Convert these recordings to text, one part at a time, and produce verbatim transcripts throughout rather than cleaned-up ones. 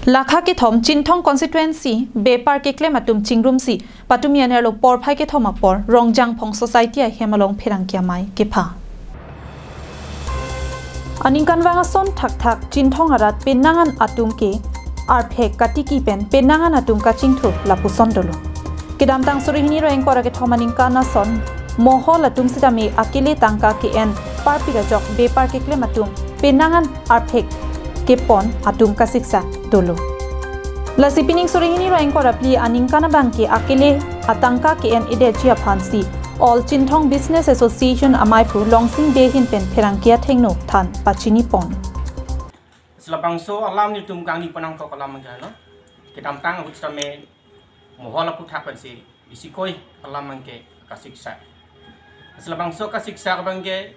Lakha kethom Chinthong constituency bepar keklem atum chingrumsi patumi anerlo porphai kethom apor Rongjangphong Society ahem along pherangke amei kepha. Aningkanvang ason thakthak Chinthong arat penang an atum ke arphek katiki pen penang an atum kachingthur lapuson dolo. Kedamtang suri hini ra ingkoi ra kethom aningkan ason mohol atum sitame akele tangka ke-en parpik ajok bepar keklem atum penang an arphek kepon atum kasiksak dolo. Lasi pining suri hini ra ingkoi ra phli aningkan abang ke akele atangka ke-en edetji aphansi All Chinthong Business Association amei aphu Longsing Bey ahin pen pherangke athengno than pachinipon. Selabangso alam nelitum kangni penang kok alam mangga no. Kedamtang ahut sitame mohol aphuthak pensi bisikoi alam abang ke kasiksak. Selabangso kasiksak abang ke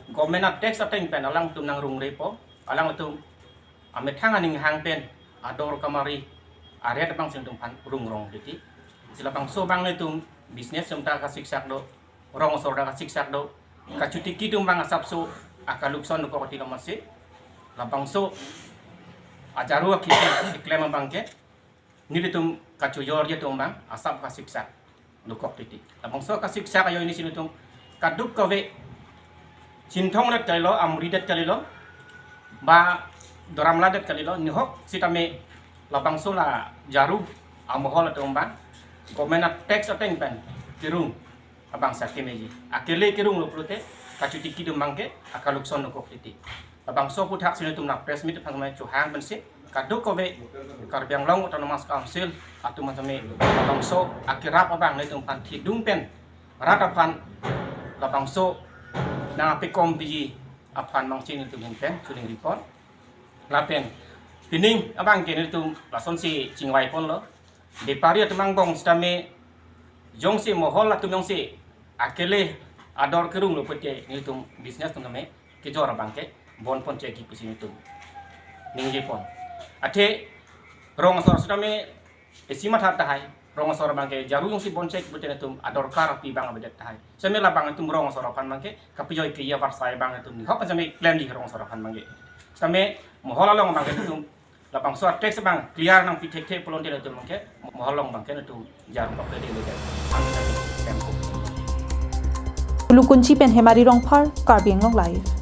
government a-tax ateng pen alangtum nangrungrepo, alangtum amethang aning hang pen ador kamari aret abang si nelitum aphan rungrong titi. Selabangso abang nelitum business atum ta kasiksak do, rong asor ta kasiksak do, kachotiki atum abang asapso akalukson dokok titi lo masi. Labangso ajaru akhei keklem abang ke nelitum kachojorji atum abang asap kasiksak dokok titi. Labangso kasiksak ajoine si nelitum kadokave Chinthong det kalilo, Amri det kalilo, ba Doramla det kalilo, nihok sitame labangso la jaru amohol atum abang government a-tax ateng pen kerung abang si kemeji. Akele kerunglo pulote kachotiki atum abang ke akalukson dokok titi. Labangso aphuthak si nelitum la press meet aphan chohang pensi kadokave Karbi Anglong Autonomous Council atum aphan sitame labangso akerap abang nelitum aphan thidung pen rat aphan labangso nangpekom piji aphan mangching nelitum ahin pen choningripon. Lapen pining abang ke nelitum lasonsi chingvaiponlo. Bepari atum angbong sitame jongsi mohol atum jongsi akele ador kerunglo pulote nelitum business atum tame kejor abang ke bonponchekji pusi nelitum ningjepon. Athe rong asor sitame isi matha tahai, rong asor abang ke jaru jongsi bonchek pulote nelitum adorkar api abang avedet tahai. Sitame labang nelitum rong asor aphan abang ke kapejoi keya varsai abang nelitum nihok sitame klemji rong asor aphan abang ke. Sitame mohol along abang ke nelitum labangso a-tax abang clear nangpi thekthe pulote nelitum abang ke mohol along abang ke nelitum jaru kapede le. Ulukunchi pen Hemari Rongphar, Karbi Anglong Live.